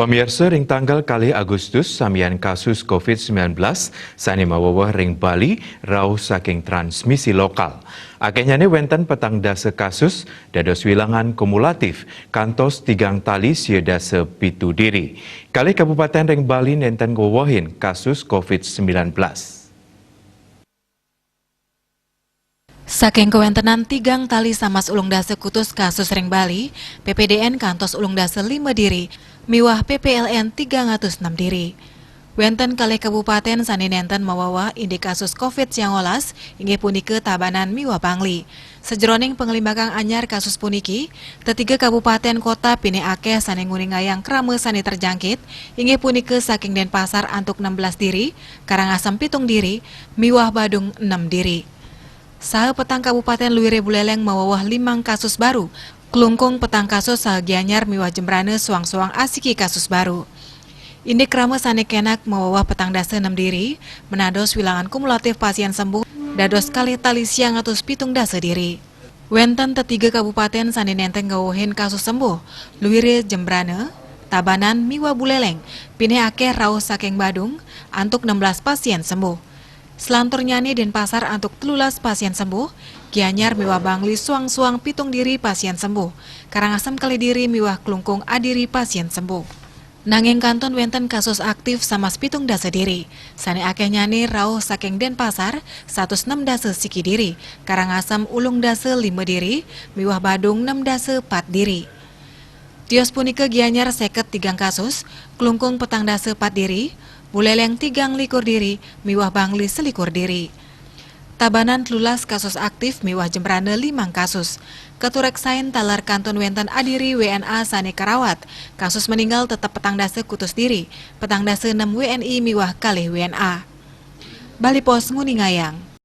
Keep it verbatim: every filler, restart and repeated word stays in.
Pamiarsa, ring tanggal kalih Agustus, samian kasus covid sembilan belas sane maweweh ring Bali rauh saking transmisi lokal. Akehnyane wenten petang dasa kasus, dados wilangan kumulatif kantos tigang tali sia dasa pitu diri. Kalih kabupaten ring Bali nenten ngwewehin kasus covid sembilan belas. Saking kawentenan tigang tali samas ulung dasa kutus kasus ring Bali, P P D N kantos ulung dasa lima diri, miwah P P L N tigang atus enam diri. Wenten kalih kabupaten sane nenten maweweh indik kasus covid sangalas, inggih punika Tabanan miwah Bangli. Sajeroning panglimbakang anyar kasus puniki, tetiga kabupaten kota pinih akeh sane nguningayang krama sane terjangkit, inggih punika saking Denpasar antuk enam belas diri, Karangasem pitung diri, miwah Badung enam diri. Saha petang kabupaten luire Buleleng maweweh limang kasus baru, Klungkung petang kasus saha Gianyar miwah Jembrana soang-soang asiki kasus baru. Indik krama sane kenak maweweh petang dasa enam diri, menados wilangan kumulatif pasien sembuh dados kalih tali siang atus pitung dasa diri. Wenten tetiga kabupaten sane nenten ngwewehin kasus sembuh, luire Jembrana, Tabanan miwah Buleleng, pinih akeh rauh saking Badung, antuk enam belas pasien sembuh. Selanturnyane Denpasar antuk telulas pasien sembuh, Gianyar miwah Bangli soang-soang pitung diri pasien sembuh, Karangasem kalih diri miwah Klungkung adiri pasien sembuh. Nanging kantun wenten kasus aktif samas pitung dasa diri, sane akehnyane rauh saking Denpasar, satus enam dasa siki diri, Karangasem ulung dasa lima diri, miwah Badung enam dasa pat diri. Tios punika Gianyar seket tigang kasus, Klungkung petang dasa pat diri, Buleleng tigang likur diri, miwah Bangli selikur diri. Tabanan telulas kasus aktif miwah Jembrana limang kasus. Katureksain taler kantun wenten adiri W N A sane karawat. Kasus meninggal tetep petang dasa kutus diri, petang dasa enam W N I miwah kalih W N A. Bali Post nguningayang.